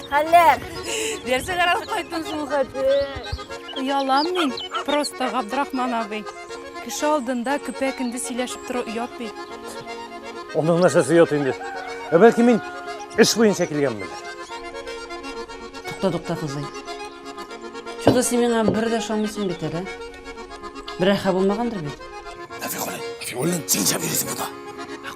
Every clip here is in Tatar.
Хәлләр. Нәрсәләр алып кайттың шул хәтле? Оялам мин, просто, Габдрахман абый. Кеше алдында көпә-көндез сөйләшеп тору оят бит. Аның нәрсәсе оят инде? Ә бәлки мин эш буенча килгәнмен. Тукта, тукта, кызый. Что-то син миңа бер дә ошамыйсың бит әле. Берәр хәл булмагандыр бит? Нафиғуллин, Нафиғуллин, син нишләп йөрисең монда?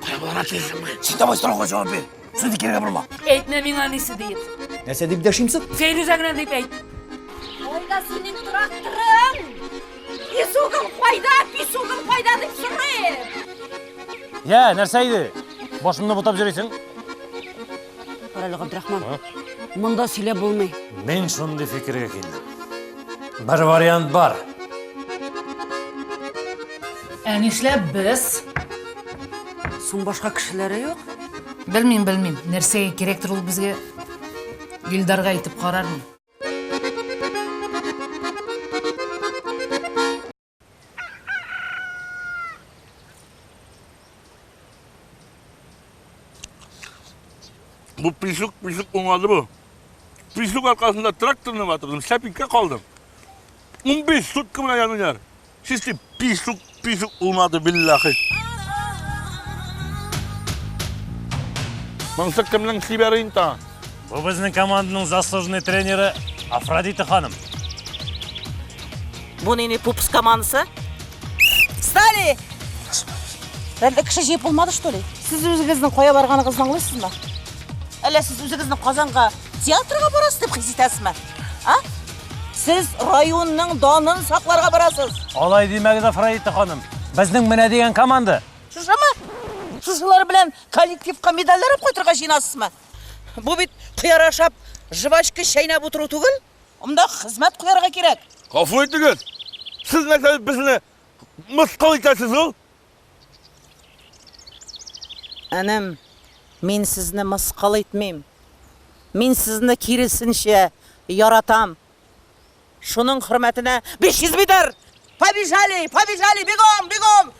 Кая буларга киләсең? Син давай сорауга җавап бир. Сүз кирегә борма. Әйтмә миңа әнисе диеп. Нәрсә дип дәшим соң? Фәйрүзә генә дип әйт. Кайда синең тракторың? Песогың кайда? Песогың кайда дип сорыйм. Я, нәрсә иде? Башымны бутап йөрисең. Карале, Габдрахман. Монда сөйләп булмый. Мин шундый фикергә килдем. Бер вариант бар. Ә нишләп без? Соң башка кешеләре юк. Белмим, белмим. Нәрсәгә кирәктер ул безгә? Илдарга әйтеп карармын. Бу писүк, писүк уңады бу. Писүк аркасында тракторны батырдым, сәпиккә калдым. 15 сутка белән яныйлар. Чисти писүк, писүк улмады биллахи. Монысы кемнең чибәре инде? Бу безнең команданың заслуженный тренеры Афродита ханым. Бу нинди пупс командасы? Встали! Әллә кеше җыеп булмады, что ли? Сез үзегезнең кая барганыгызны аңлыйсызмы? Әллә сез үзегезнең Казанга театрга барасыз дип хис итәсезме? А? Сез районның данын сакларга барасыз. Алай димәгез, Афродита ханым. Безнең менә дигән команда. Шушымы? Шушылар белән коллективка медальләр алып кайтырга җыенасызмы? Бу бит кыяр ашап, жвачка чәйнәп утыру түгел. Монда хезмәт куярга кирәк. Гафу итегез. Сез нәрсә безне мыскыл итәсез ул? Энем, мин сезне мыскыл итмим. Мин сезне киресенчә яратам. Шуның хөрмәтенә 500 метр! Побежали, побежали, бегом, бегом!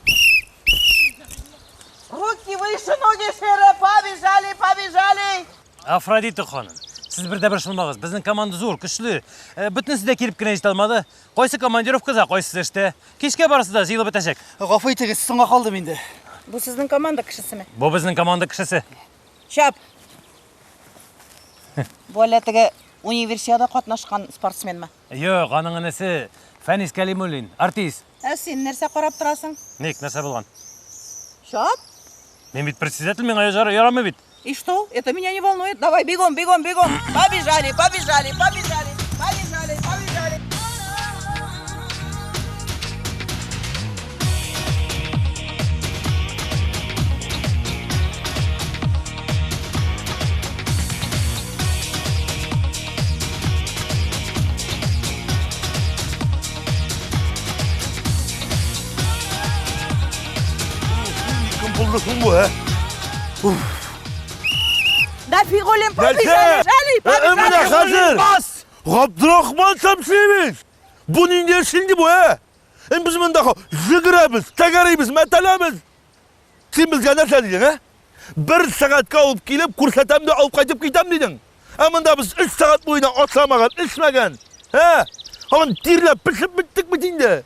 Руки выше, ноги шире, побежали, побежали! Афродита ханым, сез бер дә борчылмагыз. Безнең команда зур, көчле. Э, бөтенесе дә килеп кенә җитә алмады. Кайсы командировкада, кайсысы эштә. Кичкә барысы да җыелып бетәчәк. Гафу итегез, соңга калдым инде. Бу сезнең команда кешесеме? Бу безнең команда кешесе. Чап! Бу әллә теге универсиада катнашкан спортсменмы? Юк, аның энесе Фәнис Кәлимуллин, артист. Ә син нәрсә карап торасың? Ник, нәрсә булган? Чап! Мин бит председатель, миңа ярамый бит. И что? Это меня не волнует. Давай, бегом, бегом, бегом. Побежали, побежали, побежали, побежали, побежали. Кем булды соң бу, ә? Нафигуллин, побежали, жали, Ә, менә хәзер! Габдрахман Шәмсиевич! Бу нинди эш инде бу, ә? Инде без монда җөгерәбез, тәгәрибез, мәтәләбез. Син безгә нәрсә дидең, ә? Бер сәгатькә алып килеп, күрсәтәм дә алып кайтып китәм дидең. Ә монда без 3 сәгать буена ашамаган, эчмәгән. Ә? Һаман тирләп пешеп беттек бит инде.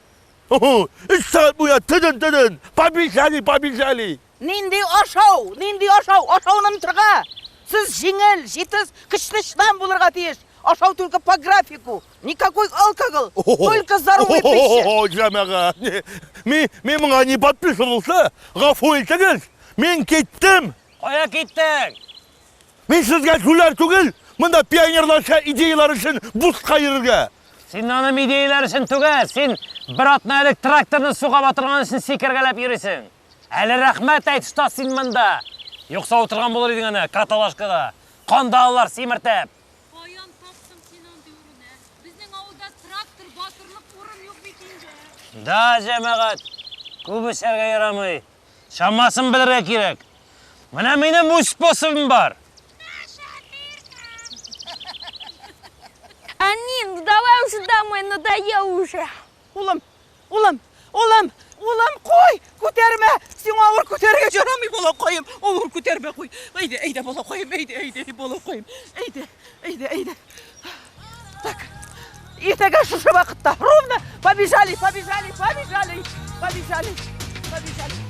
3 сәгать буена төден-төден, побежали, побежали. Нинди ашау, нинди ашау, ашауны онытырга. Сез җиңел, җитез, көчле чыдам булырга тиеш. Ашау только по графику. Никакой алкоголь, только здоровая пища. О, җәмәгать, мин, мин моңа не подписывался. Гафу итегез, мин киттем. Кая киттең? Мин сезгә җүләр түгел, монда пионерларча идеялар өчен бушка йөрергә. Син аның идеяләр өчен түгел, син бер атна элек тракторны суга батырган өчен сикергәләп йөрисең. Әле рәхмәт әйт, что син монда. Юкса утырган булыр идең әнә каталашкада. Кандалалар симертеп. Каян таптың син андый урын, ә? Безнең авылда трактор батырлык урын юк бит инде. Да, җәмәгать, күп эчәргә ярамый. Чамасын белергә кирәк. Менә минем үз способым бар. Анин, ну давай уже домой, надоел уже. Улым, улым, Улым, улым, куй, күтәрмә. Сиңа авыр күтәрергә ярамый, балакаем. Авыр күтәрмә, куй. Әйдә, әйдә, балакаем, әйдә, әйдә, балакаем. Әйдә, әйдә, әйдә. Так. Иртәгә шушы вакытта ровно побежали, побежали, побежали, побежали, побежали.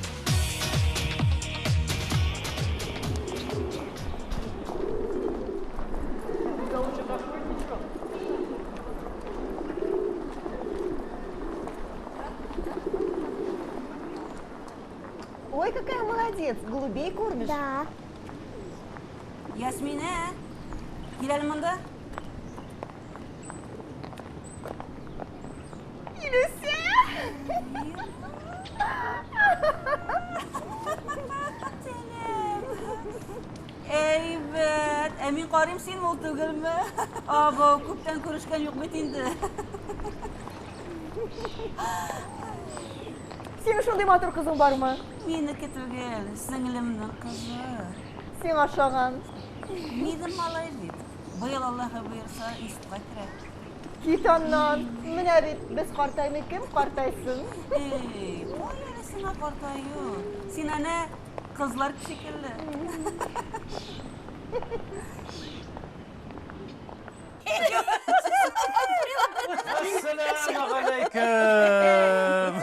Ой, какая молодец! Голубей кормишь? Да. Ясминә, кил әле монда. Илүсә! Әйбәт. Ә мин карыйм, син ул түгелме? Абау, күптән күрешкән юк бит инде. Синең шундый матур кызың бармы? Минеке түгел, сеңлемнең кызы. Сиңа ошаган. Минем малай бит. Быел Аллаһы боерса, институтка керә. Кит аннан. Менә бит, без картаймый кем картайсын? Эй, кая әле сиңа картаю? Син әнә кызлар шикелле. Әссәләмегаләйкем.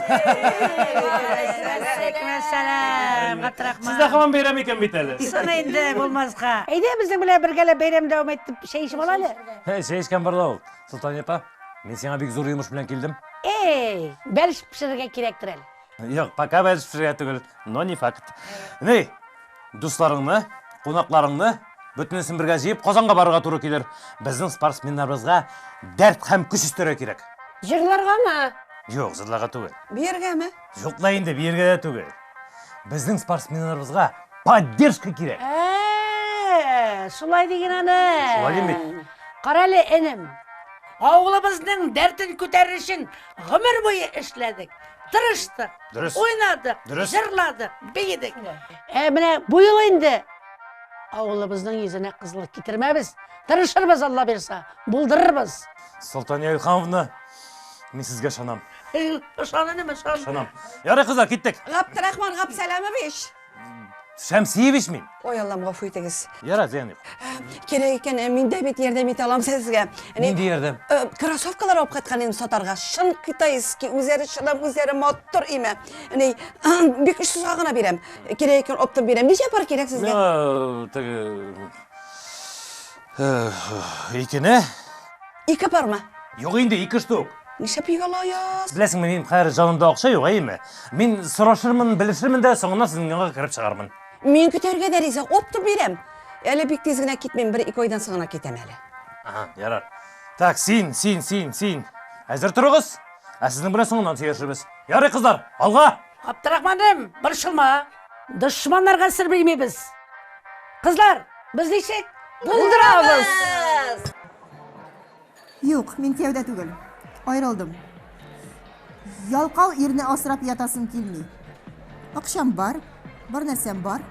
Вәссәлам, Габдрахман. Сездә һаман бәйрәм икән бит әле. Соң инде булмаска. Әйдә безнең белән бергәләп бәйрәм дәвам итеп чәй эчеп ал әле. Һе, чәй эчкән бар да ул. Солтания апа, мин сиңа бик зур йомыш белән килдем. Эй, бәлеш пешерергә кирәктер әле. Юк, пока бәлеш пешерергә түгел, но не факт. Ни, дусларыңны, кунакларыңны бөтенесен бергә җыеп Казанга барырга туры килер. Безнең спортсменнарыбызга дәрт һәм көч өстәргә кирәк. Җырларгамы? Юк, җырларга түгел. Биергәме? Юк ла инде, биергә дә түгел. Безнең спортсменнарыбызга поддержка кирәк. Ә, шулай диген аны. Шулай дим бит. Карале, энем. Авылыбызның дәртен күтәрер өчен гомер буе эшләдек. Тырыштык, Дөрес. уйнадык, Дөрес. җырладык, биедек. Ә менә бу юлы инде авылыбызның йөзенә кызыллык китермәбез. Тырышырбыз, Алла бирса, булдырырбыз. Солтания Илхамовна, мин сезгә ышанам. Ышан, энем, ышан. Ышанам. Ярый, кызлар, киттек. Габдрахман Габсәләмович. Шәмсиевич мин. Ой, Аллам, гафу итегез. Ярар, зыян юк. Кирәк икән, э, мин дә бит ярдәм итә алам сезгә. Әни, Нинди ярдәм? э, Кроссовкалар алып кайткан идем сатарга. Чын китайский, үзләре чыдам, үзләре матур име. Әни, бик очсызга гына бирәм. Кирәк икән, оптом бирәм. Ничә пар кирәк сезгә? Миңа теге э, икене. Ике пармы? Юк инде, ике штук. Нишләп оялаяз? Беләсеңме, минем хәзер җанымда акча юк, әйеме? Мин сорашырмын, белешермен дә, соңыннан сезнең янга кереп чыгармын. Мин көтәргә дә риза, оптом бирәм. Әле бик тиз генә китмим, бер-ике айдан соң гына китәм әле. Ага, ярар. Так, син, син, син, син. Әзер торыгыз. Ә сезнең белән соңыннан сөйләшербез. Ярый, кызлар, алга! Абдрахманым, борчылма. Дошманнарга сер бирмибез. Кызлар, без ничек? Булдырабыз! Юк, мин кияүдә түгел. Аерылдым. Ялкау ирне асрап ятасым килми. Акчам бар, бар нәрсәм бар.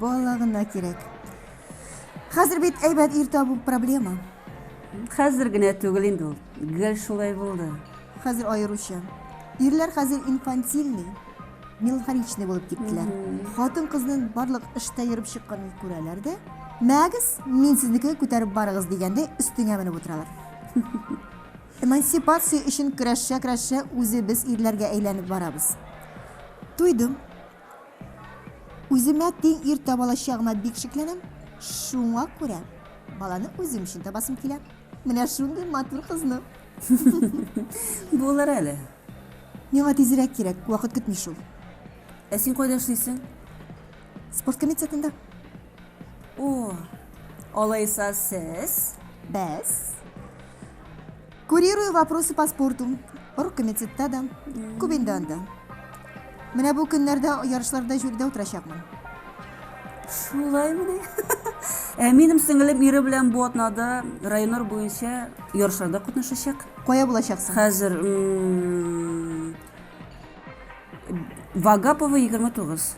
Бала гына кирәк. Хәзер бит әйбәт ир табу проблема. Хәзер генә түгел инде ул. Гел шулай булды. Хәзер аеруча. Ирләр хәзер инфантильный, меланхоличный булып киттеләр. Хатын-кызның барлык эштә йөреп чыкканын күрәләр дә, мәгез, мин сезнеке күтәреп барыгыз дигәндәй өстеңә менеп утыралар. Эмансипация өчен көрәшә-көрәшә үзебез ирләргә әйләнеп барабыз. Туйдым. Үземә тиң ир таба алачагыма бик шикләнәм. Шуңа күрә баланы үзем өчен табасым килә. Менә шундый матур кызны. Булыр әле. Миңа тизрәк кирәк, вакыт көтми шул. Ә син кайда эшлисең? Спорт комитетында. О, алайса сез? Без. Курирую вопросы по спорту. Оргкомитетта да, күп инде анда. Менә бу көннәрдә ярышларда жюрида утырачакмын. Шулаймыни? Ә минем сеңелем ире белән бу атнада районнар буенча ярышларда катнашачак. Кая булачаксың? Хәзер Вагапова 29.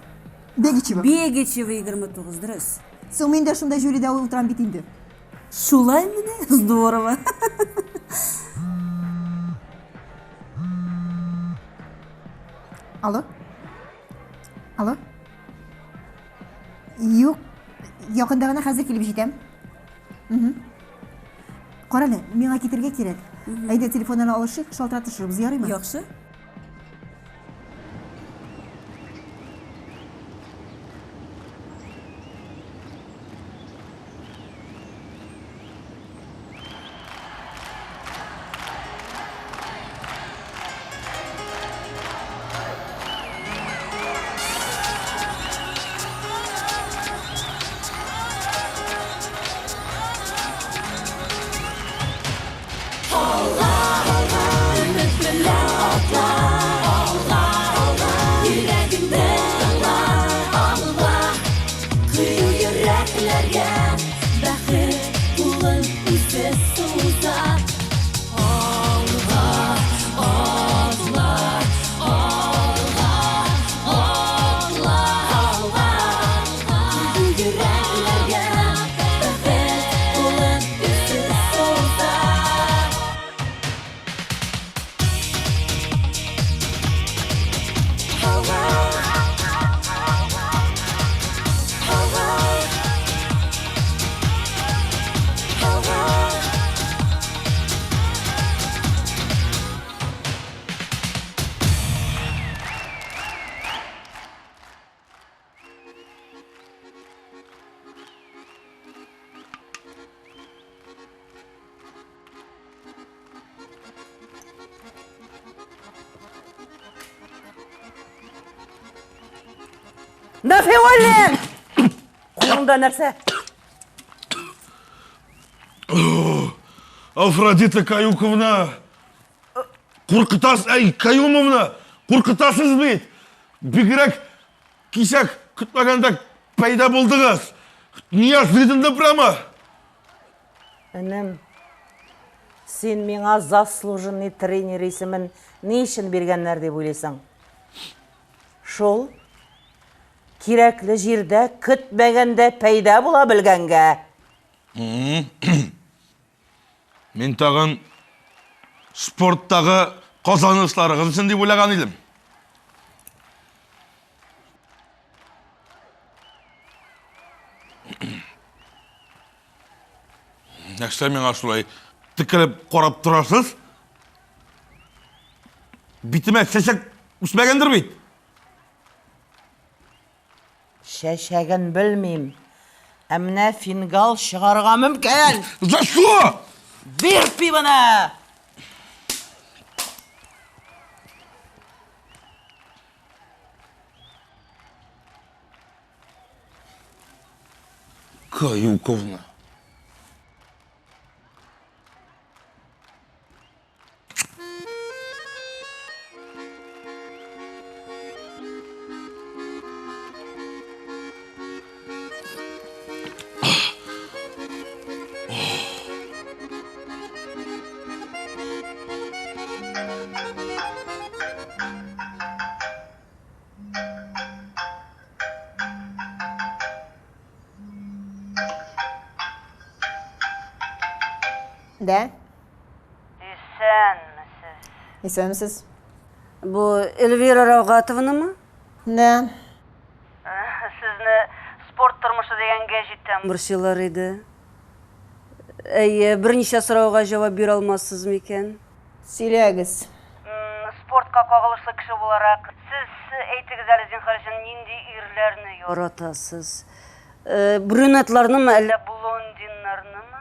Бегичева. Бегичева 29, дөрес. Соң мин дә шунда жюрида утырам бит инде. Шулаймыни? Здорово. Алло? Алло? Юк, якында гына хәзер килеп җитәм. Угу. Кара әле, миңа китергә кирәк. Әйдә телефоннан алышыйк, шалтыратышырбыз, ярыймы? Яхшы. Нафиуллин! Кулыңда нәрсә? Афродита Каюковна! Куркытасыз, әй, Каюмовна! Куркытасыз бит! Бигрәк кисәк көтмәгәндә пәйда булдыгыз! Неожиданно прямо! Энем, син миңа заслуженный тренер исемен ни өчен биргәннәр дип уйлыйсың? Шул кирәкле җирдә көтмәгәндә пәйда була белгәнгә. Мин тагын спорттагы казанышларыгыз өчен дип уйлаган идем. Нәрсә миңа шулай текәлеп карап торасыз? Битемә чәчәк үсмәгәндер бит? Чәчәген белмим. Ә менә фингал чыгарырга мөмкин. За что? Бир пивоны! Каюковна. Да? Исәнмесез. Исәнмесез. Бу Эльвира Раугатовнамы? Да. Сезне Спорт тормышы дигән гәҗиттән борчыйлар иде. Әйе, берничә сорауга җавап бирә алмассыз микән? Сөйләгез. Спортка кагылышлы кеше буларак, сез әйтегез әле, зинһар өчен, нинди ирләрне яратасыз? Брюнетларнымы, әллә блондиннарнымы?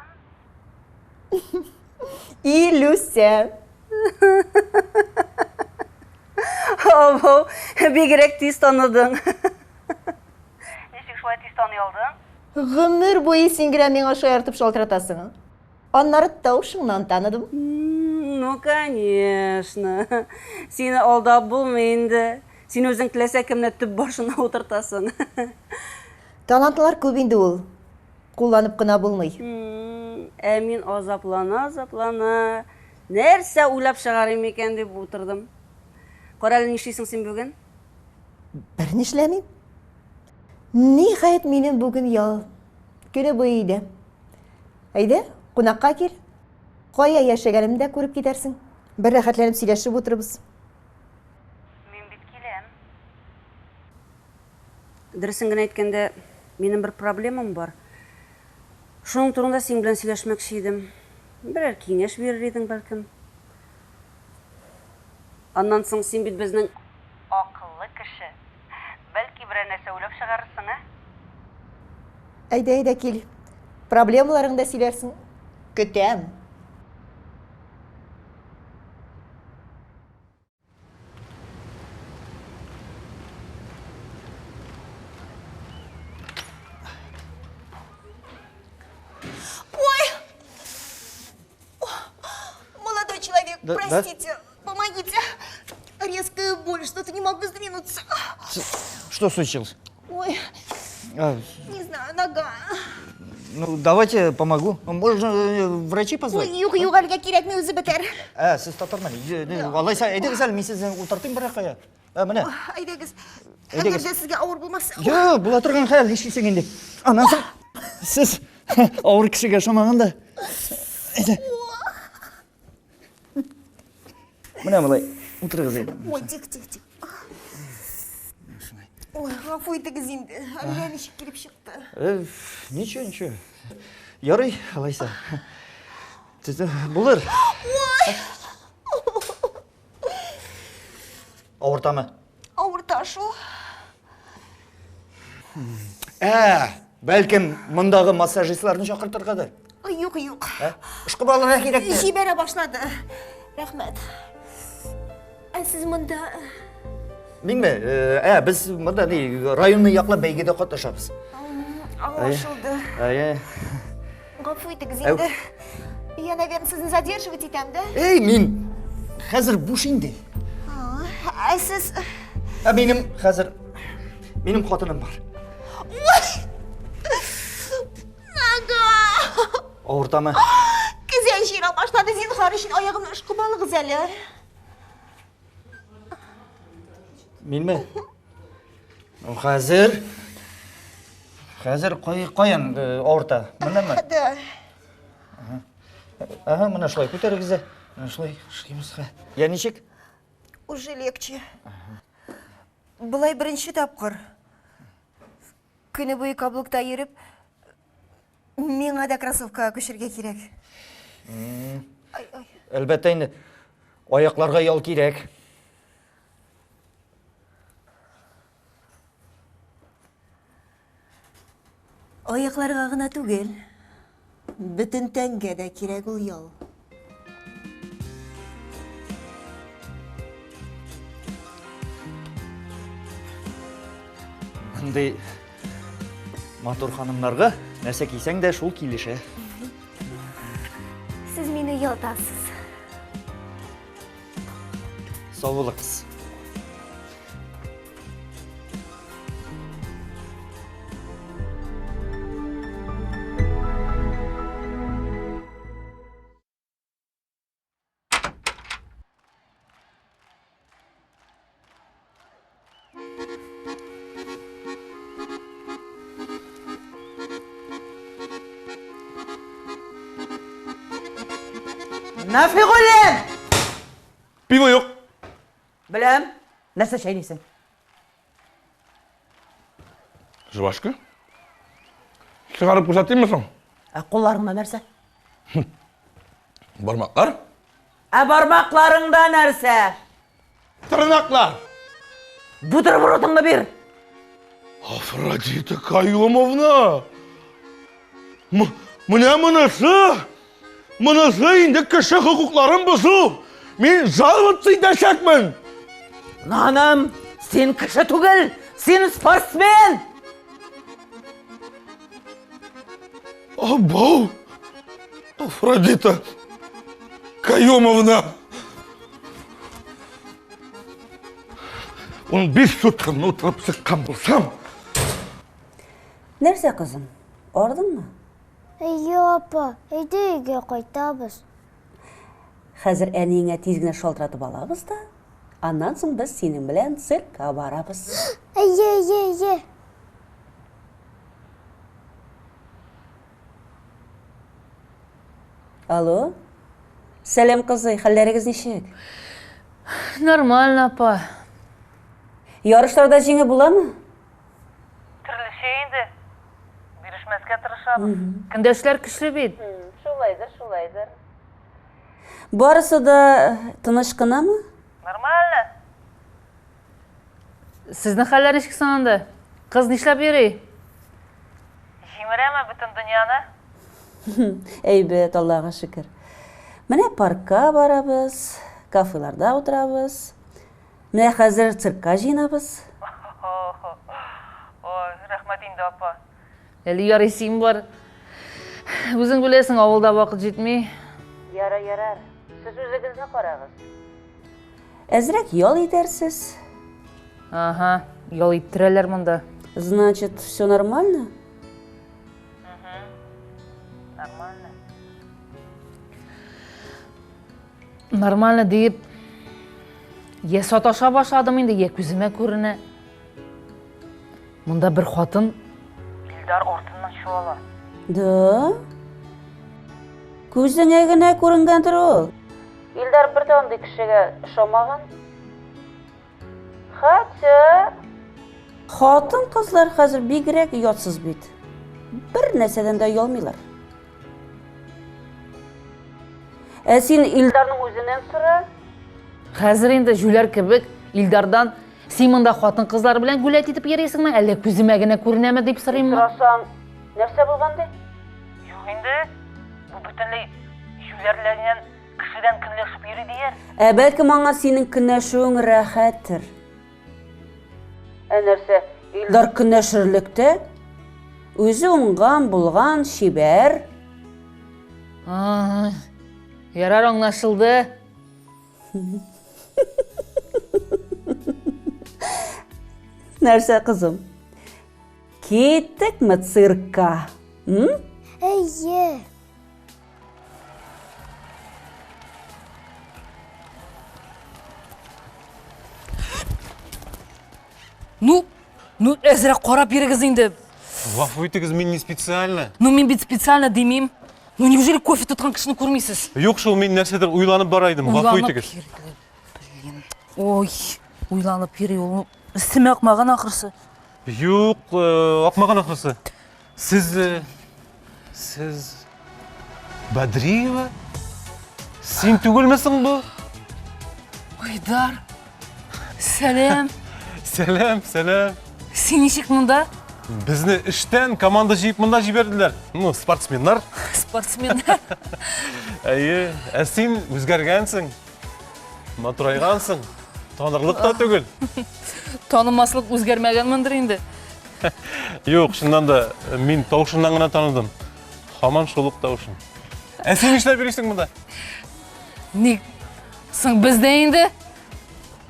Илүсә. Абау, бигрәк тиз таныдың. Ничек шулай тиз таный алдың? Гомер буе син генә миңа шаяртып шалтыратасың. Аннары тавышыңнан таныдым. Ну, конечно. Сине алдап булмый инде. Син үзең теләсә кемне төп башына утыртасың. Талантлар күп инде ул. Кулланып кына булмый. Ә мин азаплана-азаплана, нәрсә уйлап чыгарыйм икән дип утырдым. Карале, нишлисең син бүген? Берни эшләмим. Ниһаять, минем бүген ял. Көне буе өйдә. Әйдә, кунакка кил. Кая яшәгәнемне дә күреп китәрсең. Бер рәхәтләнеп сөйләшеп утырырбыз. Мин бит киләм. Дөресен генә әйткәндә, минем бер проблемам бар. Шуның турында синең белән сөйләшмәкче идем. Берәр киңәш бирер идең, бәлкем. Аннан соң син бит безнең акыллы кеше. Бәлки берәр нәрсә уйлап чыгарырсың, ә? Әйдә, әйдә, кил. Проблемаларыңны да сөйләрсең. Көтәм. Ой! Молодой человек, Да, да? простите, помогите. Резкая боль, что-то не могу сдвинуться. Что случилось? Ой, А, не знаю, нога. ну, давайте помогу. Можно врачей позвать? Ой, юк, юк, әлегә кирәкми, үзе бетәр. Ә, сез татармы? Алайса, әйдәгез әле, мин сезне утыртыйм бер кая. Ә, менә. Әйдәгез. Әйдәгез. Әгәр дә сезгә авыр булмаса. Юк, була торган хәл, нишлисең инде. Аннан соң сез авыр кешегә ошамаган да. Әйдә. Менә болай утырыгыз әйдә. Ой, тих, тих, тих. Ой, гафу итегез инде. Әллә ничек килеп чыкты. Э, ничего, ничего. Ярый, алайса. Булыр. Ой! Авыртамы? Авырта шул. Ә, бәлкем мондагы массажистларны чакыртыргадыр. Ой, юк, юк. Ә? Ышкып алырга кирәктер. Җибәрә башлады. Рәхмәт. Ә сез монда... Минме? Ә, без монда ни, районны яклап бәйгедә катнашабыз. Аңлашылды. Әйе. Гафу итегез инде. Я, наверное, сезне задерживать итәм, да? Эй, мин хәзер буш инде. Ә сез... Ә минем хәзер минем хатыным бар. Нога! Авыртамы? Кизән җыйрап башлады. Зинһар өчен аягымны ышкып алыгыз әле. Минме? Ну, хәзер. Хәзер кай, каян э, авырта? Моннанмы? Да. Ага, менә шулай күтәрегез дә. Менә шулай ышкыйбыз. Я ничек? Уже легче. Болай беренче тапкыр. Көне буе каблукта йөреп, миңа да кроссовкага күчергә кирәк. Ай, ай. Әлбәттә инде. Аякларга ял кирәк. Аякларга гына түгел, бөтен тәнгә дә кирәк ул ял. Мондый матур ханымнарга нәрсә кисәң дә шул килешә. Сез мине оялтасыз. Сау булыгыз. Нафигуллин! Пиво юк. Беләм. Нәрсә чәйнисең? Жвачка. Чыгарып күрсәтимме соң? Ә кулларыңда нәрсә? Бармаклар. Ә бармакларыңда нәрсә? Тырнаклар. Бутербродыңны бир. Афродита Каюмовна! Менә монысы, монысы инде кеше хокукларын бозу. Мин жаловаться итәчәкмен. Наным, син кеше түгел, син спортсмен. Абау! Афродита Каюмовна! 15 суткамны утырып чыккан булсам. Нәрсә, кызым, ардыңмы? Әйе, апа, әйдә өйгә кайтабыз. Хәзер әниеңә тиз генә шалтыратып алабыз да, аннан соң без синең белән циркка барабыз. Әйе, әйе, әйе. Алло. Сәлам, кызый, хәлләрегез ничек? Нормально, апа. Ярышларда җиңеп буламы? Тырышабыз. Көндәшләр көчле бит. Шулайдыр, шулайдыр. Барысы да тыныч кынамы? Нормально. Сезнең хәлләр ничек соң анда? Кыз нишләп йөри? Җимерәме бөтен дөньяны? Әйбәт, Аллага шөкер. Менә паркка барабыз, кафеларда утырабыз. Менә хәзер циркка җыенабыз. Ой, рәхмәт инде, апа. Әле ярый син бар. Үзең беләсең, авылда вакыт җитми. Ярар, ярар. Сез үзегезне карагыз. Әзрәк ял итәрсез. Ага, ял иттерәләр монда. Значит, все нормально? Нормально. Нормально диеп, я саташа башладым инде, я күземә күренә. Монда бер хатын Илдар артыннан чуала. Да? Күзеңә генә күренгәндер ул. Илдар бер дә андый кешегә ошамаган. Хотя хатын-кызлар хәзер бигрәк оятсыз бит. Бер нәрсәдән дә оялмыйлар. Ә син Илдарның үзеннән сора. Хәзер инде җүләр кебек Илдардан син монда хатын-кызлар белән гулять итеп йөрисеңме, әллә күземә генә күренәме дип сорыйммы? Сорасаң, нәрсә булган ди? Юк инде, бу бөтенләй җүләрләнгән кешедән көнләшеп йөри дияр. Ә бәлкем аңа синең көнләшүең рәхәттер. Ә нәрсә, Илдар көнләшерлек тә? Үзе уңган, булган, чибәр. Ярар, аңлашылды. Нәрсә, кызым? Киттекме циркка? М? Әйе. Ну, ну әзрәк карап йөрегез инде. Гафу итегез, мин не специально. Ну мин бит специально димим. Ну неужели кофе тоткан кешене күрмисез? Юк шул, мин нәрсәдер уйланып бара идем. Гафу итегез. Ой, уйланып йөри ул. Өстемә акмаган ахрысы. Юк, э, акмаган ахрысы. Сез э, сез Бадриева? Син түгелме соң бу? Айдар. Сәлам. Сәлам, сәлам. Син ничек монда? Безне эштән команда җыеп монда җибәрделәр. Ну, спортсменнар. Спортсменнар. Әйе, ә син үзгәргәнсең. Матурайгансың. Танырлык та түгел. Танымаслык үзгәрмәгәнмендер инде. Юк, чыннан да мин тавышыннан гына таныдым. Һаман шул ук тавышың. Ә син нишләп йөрисең монда? Ник? Соң без дә инде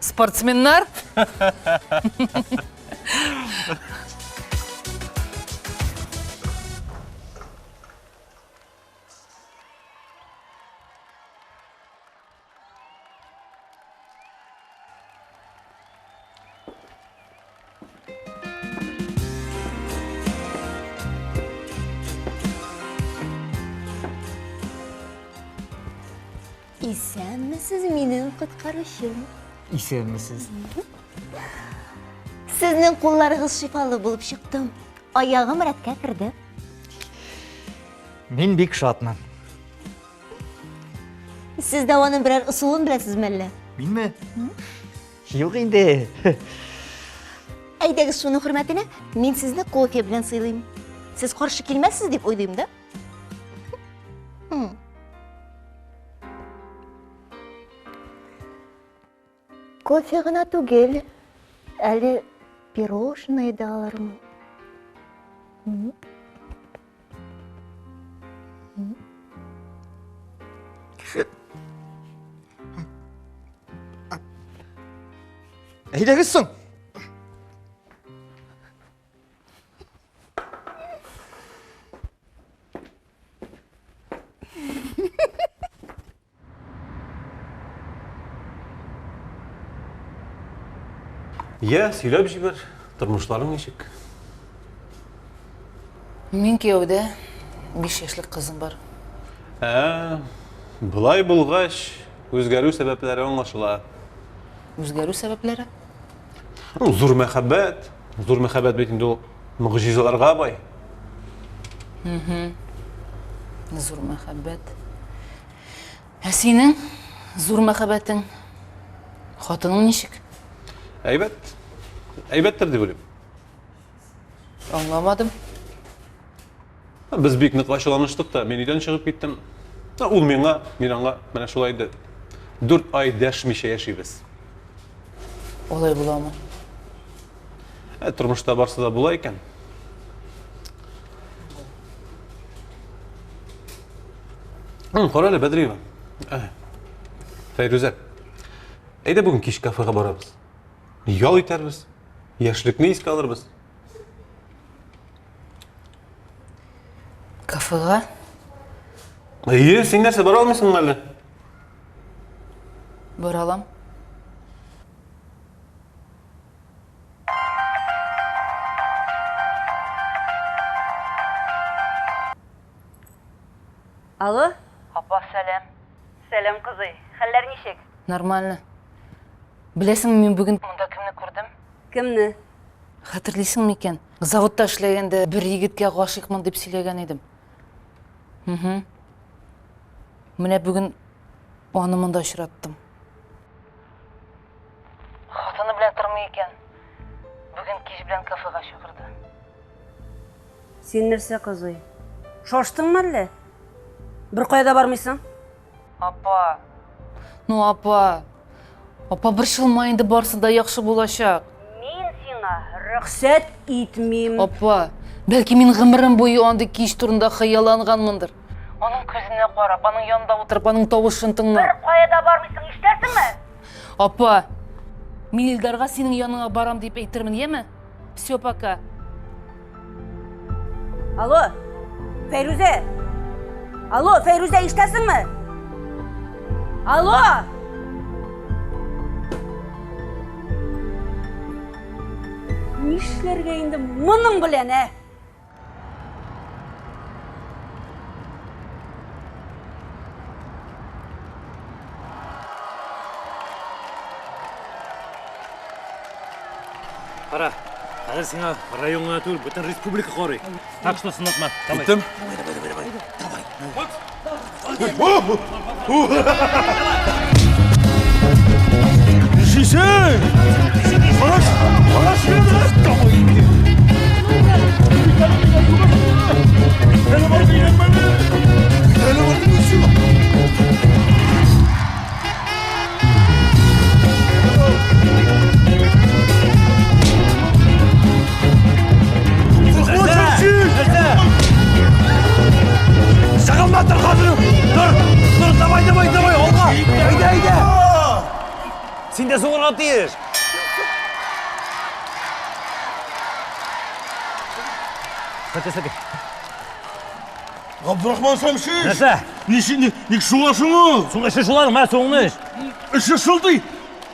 спортсменнар. Исәнмесез, минем коткаручым. Исәнмесез. Сезнең кулларыгыз шифалы булып чыкты. Аягым рәткә керде. Мин бик шатмын. Сез дәваның берәр ысулын беләсезме әллә? Минме? Юк инде. Әйдәгез шуның хөрмәтенә мин сезне кофе белән сыйлыйм. Сез каршы килмәссез дип уйлыйм да? Кофе гына түгел, әле пирожное да алырмын. Әйдәгез соң. Я, сөйләп җибәр, тормышларың ничек? Мин кияүдә, 5 яшьлек кызым бар. Ә, болай булгач, үзгәрү сәбәпләре аңлашыла. Үзгәрү сәбәпләре? Ну, зур мәхәббәт, зур мәхәббәт бит инде ул могҗизаларга бай. Зур мәхәббәт. Ә синең зур мәхәббәтең? Хатының ничек? Әйбәт. Әйбәттер дип уйлыйм. Аңламадым. Без бик нык ачуланыштык та, мин өйдән чыгып киттем. Ул миңа, мин аңа, менә шулай инде. 4 ай дәшмичә яшибез. Алай буламы? Ә, тормышта барсы да була икән. Кара әле, Бәдриева. Ә, Фәйрүзә. Әйдә бүген кич кафега барабыз. Ял итәрбез. Яшьлекне искә алырбыз. Кафега? Әйе, син нәрсә бара алмыйсыңмы әллә? Бара алам. Алло? Апа, сәлам. Сәлам, кызый. Хәлләр ничек? Нормально. Беләсеңме, мин бүген монда кемне күрдем? Кемне? Хәтерлисең микән? Заводта эшләгәндә бер егеткә гашыйкмын дип сөйләгән идем. Угу. Менә бүген аны монда очраттым. Хатыны белән тормый икән. Бүген кич белән кафега чакырды. Син нәрсә, кызый? Шаштыңмы әллә? Бер кая да бармыйсың? Апа. Ну, апа. Апа, борчылма инде, барсы да яхшы булачак. Мин сиңа рөхсәт итмим. Апа, бәлки мин гомерем буе андый кич турында хыялланганмындыр. Аның күзенә карап, аның янында утырып, аның тавышын тыңлап. Бер кая да бармыйсың, ишетәсеңме? Апа, мин Илдарга синең яныңа барам дип әйтермен, яме? Все, пока. Алло, Фәйрүзә. Алло, Фәйрүзә, ишетәсеңме? Алло! Нишләргә инде моның белән, ә? Кара, хәзер сиңа район гына түгел, бөтен республика карый. Так что сынатма. Давай. Киттем. Давай, давай, давай, давай. Давай. Нишлисең? Караш, караш, давай. Әле бар өйләнмәде. Әле бар Сыгылма тор хәзер. Тор, тор, давай, давай, давай, алга. Әйдә, әйдә. Син дә сугырга тиеш. Сәке, сәке. Габдрахман Шәмши! Нәрсә? Ничек ник шуасың ул? Суң эше шулар, мә суңны эч. Эше шул ди.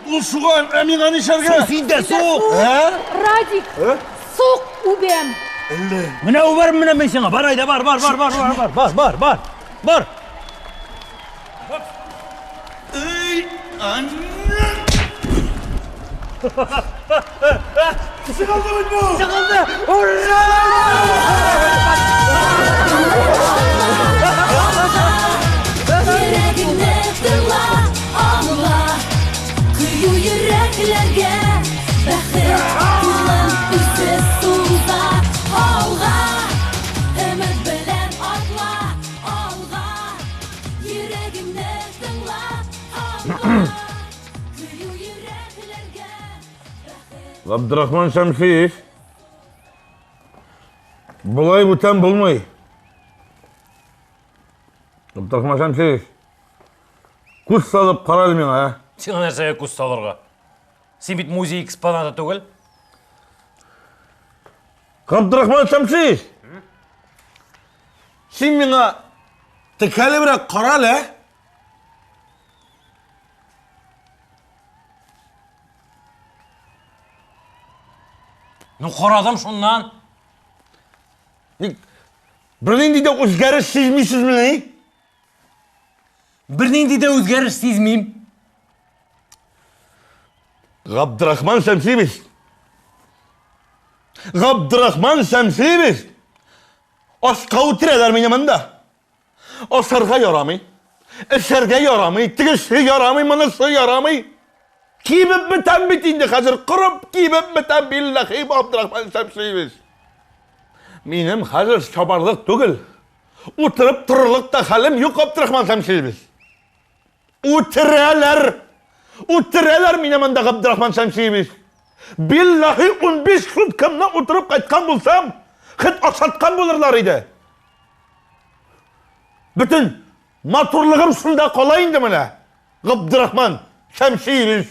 Ул суга, ә миңа нишләргә? Су син дә сук. Ә? Радик, сук үбәм. Әллә. Менә үбәрмен менә мин сиңа. Бар әйдә, бар, бар, бар, бар, бар, бар, бар, бар, бар. Бар. Эй, анна! Чыгылды бит бу! Чыгылды! Ура! Йөрәгеңне тыңла, аңла Кыю йөрәкләргә бәхет кулын үзе суза Алга, өмет белән атла, алга Йөрәгеңне тыңла, аңла Кыю йөрәкләргә Габдрахман Шәмсиев. Болай бүтән булмый. Габдрахман Шәмсиев. Күз салып кара әле миңа, ә? Сиңа нәрсәгә күз салырга? Син бит музей экспонаты түгел. Габдрахман Шәмсиев. Син миңа текәлебрәк кара әле, ә? Ну карадым шуннан. Ник бернинди дә үзгәреш сизмисезмени? Бернинди дә үзгәреш сизмим. Габдрахман Шәмсиевич. Габдрахман Шәмсиевич. Ачка үтерәләр мине монда. Ашарга ярамый, эчәргә ярамый, тегесе ярамый, монысы ярамый. Кибеп бетәм бит инде хәзер, корып кибеп бетәм, билләхи, Абдрахман Шәмсиевич. Минем хәзер чабарлык түгел, утырып торырлык та хәлем юк, Абдрахман Шәмсиевич. Үтерәләр! Үтерәләр мине монда, Габдрахман Шәмсиевич. Билләхи, 15 суткамны утырып кайткан булсам, хет ашаткан булырлар иде. Бөтен матурлыгым шунда кала инде менә. Габдрахман Шәмсиевич.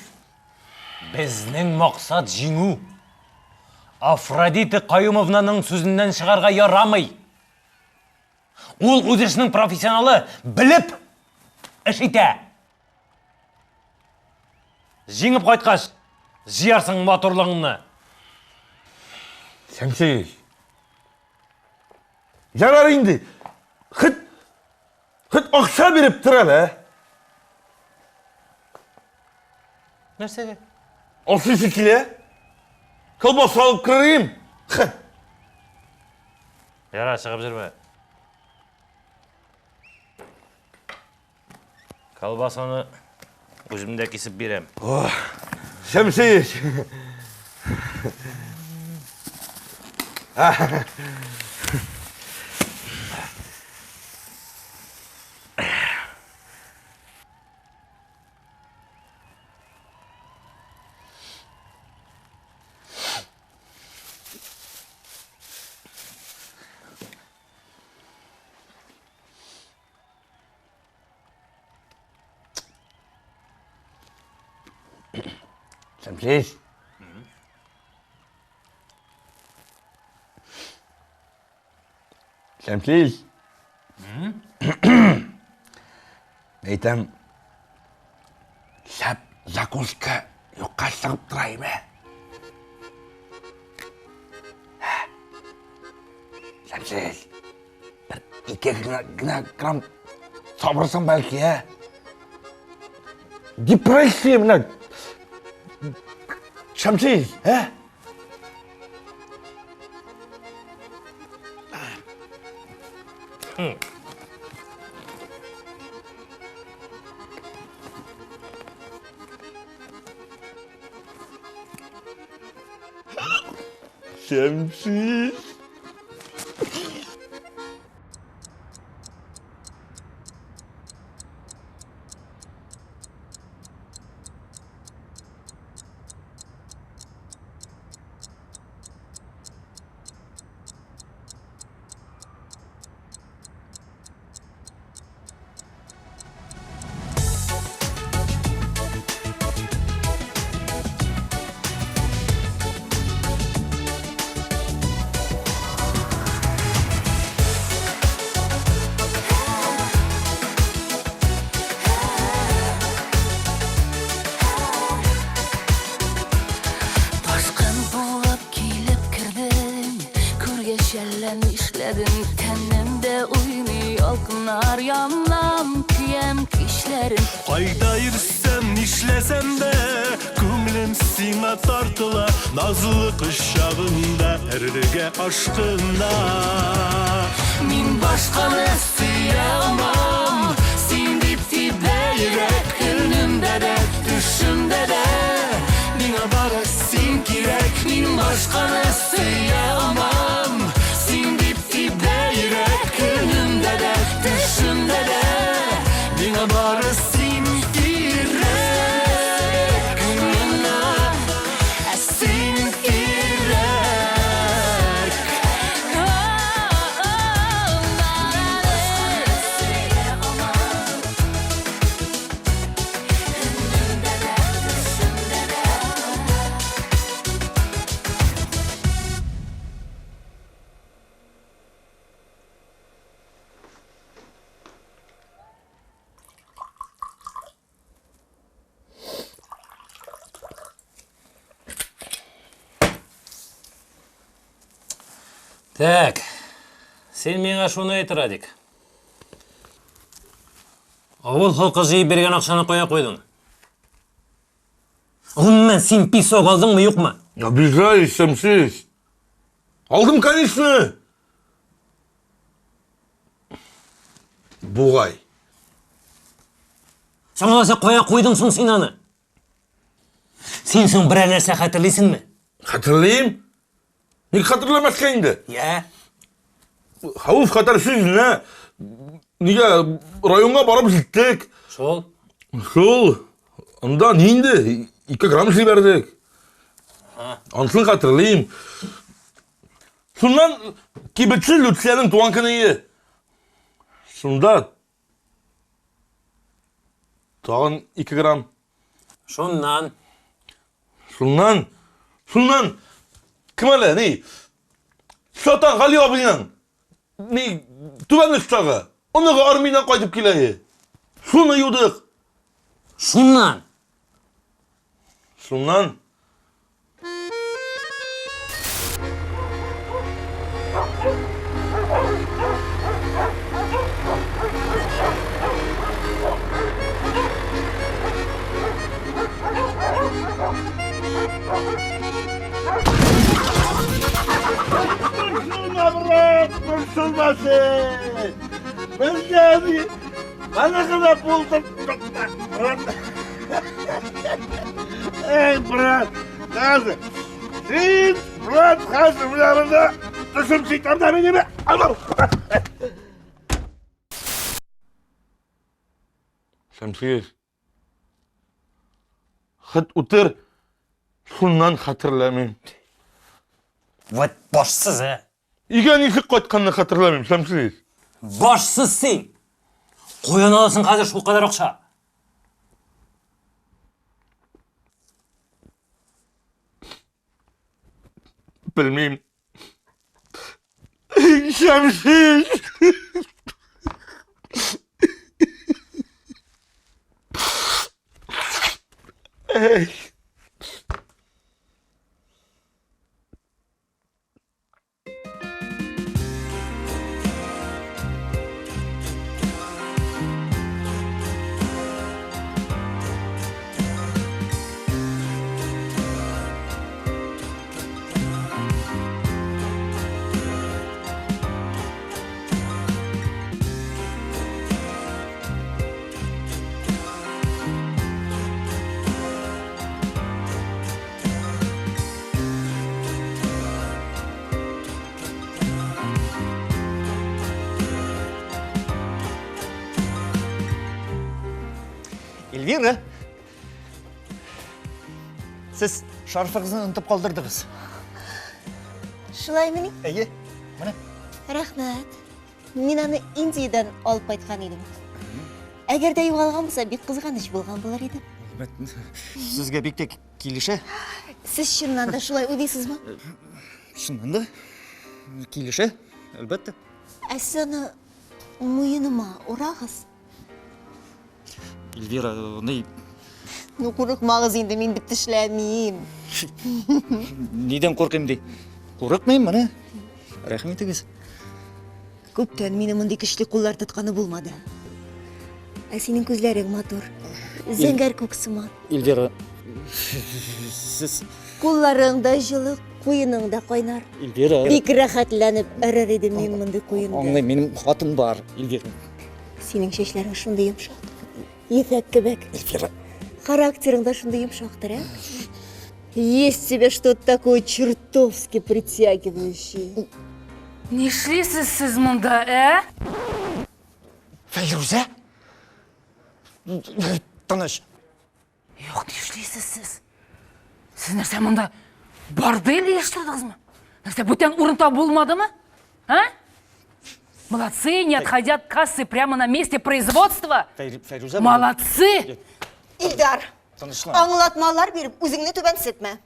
Безнең максат җиңү. Афродита Каюмовнаның сүзеннән чыгарга ярамый. Ул үз эшенең профессионалы, белеп эш итә. Җиңеп кайткач, җыярсың матурлыгыңны. Шәмсиевич. Ярар инде. Хет хет акча биреп тор әле. Нәрсәгә? Ашыйсы килә. Колбаса алып керерим. Хет. Ярар, чыгып йөрмә. Колбасаны үзем дә кисеп бирәм. Ох, Шәмсиевич. Шәмсиевич. Шәмсиевич. Әйтәм, шәп закуска юкка чыгып тора име? Шәмсиевич, бер ике генә грамм сабырсың бәлки, ә? Депрессия менә. Шәмсиевич, ә? Шәмси. Ташкын булып килеп кердең, күргәч әллә нишләдең, тәнемдә уйный ялкыннар, янам, көям кичләрен. Кайда йөрсәм, нишләсәм дә, күңелем сиңа тартыла, назлы кочагыңда эрергә ашкына. Мин башканы сөя алмам, син дип тибә йөрәк, көнемдә дә, төшемдә дә. Миңа бары син кирәк, мин башканы сөя алмам, син дип тибә йөрәк, көнемдә дә, төшемдә дә. Миңа бары син кирәк, миңа син кирәк. Так, син миңа шуны әйт, Радик. Авыл халкы җыеп биргән акчаны кая куйдың? Гомумән, син песок алдыңмы, юкмы? Обижаешь, Шәмсиевич. Алдым, конечно. Бугай. Соң алайса кая куйдың соң син аны? Син соң берәр нәрсә хәтерлисеңме? Хәтерлим. Ник хәтерләмәскә инде? Я. Хәвеф хәтәр сүз нә? Нигә районга барып җиттек? Шул. Шул. Анда нинди? 2 грамм җибәрдек. Ансын хәтерлим. Шуннан кибетче Люциянең туган көне. Шунда тагын 2 грамм. Шуннан. Шуннан. Шуннан. Кем әле, ни? Сатан Гали абыйның. Ни, түбән очтагы. Оныгы армиядән кайтып килә. Шуны юдык. Шуннан. Шуннан. Борчылма, брат, борчылма син. Безгә Аны гына булдык. Эй, брат, хәзер. Син, брат, хәзер менә монда төшеп җитәм дә мине. Алло. Шәмсиев. Хет утыр, шуннан хәтерләмим. Вот башсыз, ә? Өйгә ничек кайтканны хәтерләмим, Шәмсиев. Башсыз син! Каян аласың хәзер шул кадәр акча? Белмим. Шәмсиев! Эй! Эльвира! Сез шарфыгызны онытып калдырдыгыз. Шулаймыни? Әйе, менә. Рәхмәт. Мин аны Индиядән алып кайткан идем. Әгәр дә югалган булса, бик кызганыч булган булыр иде. Сезгә бик тә килешә. Сез чыннан да шулай уйлыйсызмы? Чыннан да килешә, әлбәттә. Ә сез аны муеныма урагыз. Эльвира, ни... Ну, курыкмагыз инде, мин бит тешләмим. Нидән куркыйм ди? Курыкмыйм, менә. Рәхим итегез. Күптән мине мондый көчле куллар тотканы булмады. Ә синең күзләрең матур. Зәңгәр күк сыман. Эльвира, сез... Кулларың да җылы, куеның да кайнар. Эльвира... Бик рәхәтләнеп эрер идем мин мондый куенда. Аңлыйм, минем хатын бар, Эльвира. Синең чәчләрең шундый йомшак. Ефәк кебек. Эльвира. Характерың да шундый йомшактыр, ә? Есть в тебе что-то такое чертовски притягивающее. Нишлисез сез монда, ә? Фәйрүзә? Тыныч. Юк, нишлисез сез? Сез нәрсә монда бордель оештырдыгызмы? Нәрсә, бүтән урын табып булмадымы? А? Молодцы, не отходя от кассы прямо на месте производства. Фәйрүзә. Молодцы! Илдар, Тынычлан. аңлатмалар биреп, үзеңне түбәнсетмә.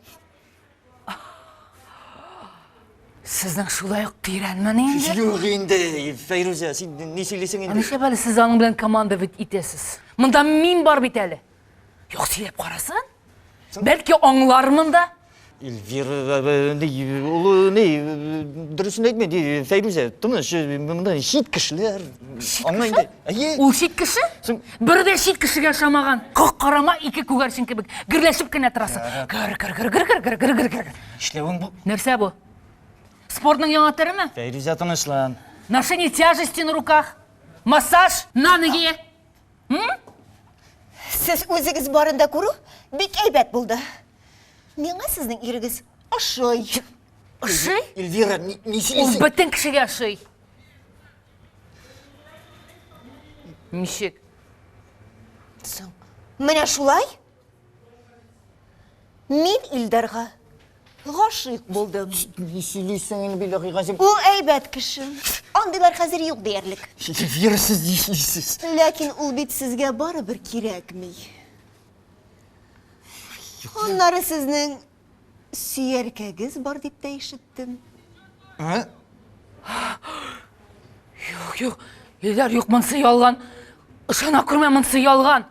Сезнең шулай ук тирәнмени инде? Юк инде, Фәйрүзә, син ни сөйлисең Ә инде? нишләп әле сез аның белән командовать итәсез? Монда мин бар бит әле. Юк, сөйләп карасын. Бәлки аңлармын да. Эльвира, ни, ул ни, дөресен әйтми, ди, Фәйрүзә, тыныч, монда чит кешеләр. Аңла инде. Әйе. Ул чит кеше? Бер дә чит кешегә ошамаган. Кок карама ике күгәрчен кебек. Гөрләшеп кенә торасың. Гөр, гөр, гөр, гөр, гөр, гөр, гөр, гөр, гөр. Эшләвең бу. Нәрсә бу? Спортның яңа төреме? Фәйрүзә, тынычлан. Ношение тяжести на руках. Массаж на ноги. Сез үзегез барында күрү бик әйбәт булды. Миңа сезнең ирегез ошый. Ошый? Эльвира, ни, ни Ул сөйлисең? бөтен кешегә ошый. Ничек? Соң, менә шулай? Мин Илдарга гашыйк булдым. Ни сөйлисең инде, билләһи газим? Ул әйбәт кеше. Андыйлар хәзер юк диярлек. Эльвира, сез ни сөйлисез? Ләкин ул бит сезгә барыбер кирәкми. Аннары сезнең сөяркәгез бар дип тә ишеттем. Ә? Юк, юк. Илдар, юк, монсы ялган. Ышана күрмә, монсы ялган.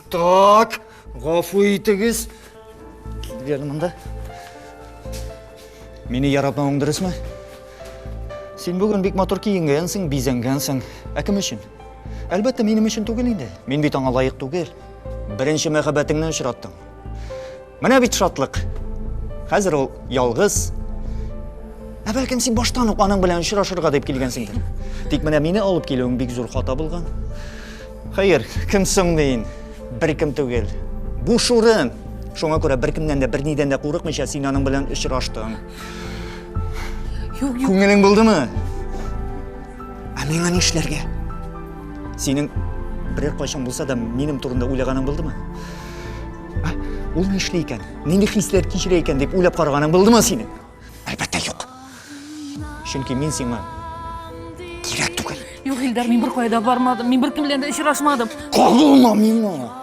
Так, гафу итегез. Кил әле монда. Мине яратмавың дөресме? Син бүген бик матур киенгәнсең, бизәнгәнсең. Ә кем өчен? Әлбәттә, минем өчен түгел инде. Мин бит аңа лаек түгел. Беренче мәхәббәтеңне очраттың. Менә бит шатлык. Хәзер ул ялгыз. Ә бәлкем син баштан ук аның белән очрашырга дип килгәнсеңдер. Тик менә мине алып килүең бик зур хата булган. Хәер, кем соң мин? Беркем түгел. Буш урын. Шуңа күрә беркемнән дә, бернидән дә курыкмыйча син аның белән очраштың. Юк, юк. Күңелең булдымы? Ә миңа нишләргә? Синең берәр кайчан булса да минем турында уйлаганың булдымы? Ә, ул нишли икән? Нинди хисләр кичерә икән дип уйлап караганың булдымы синең? Әлбәттә, юк. Чөнки мин сиңа кирәк түгел. Юк, Илдар, мин беркая да бармадым. Мин беркем белән дә очрашмадым. Кагылма миңа!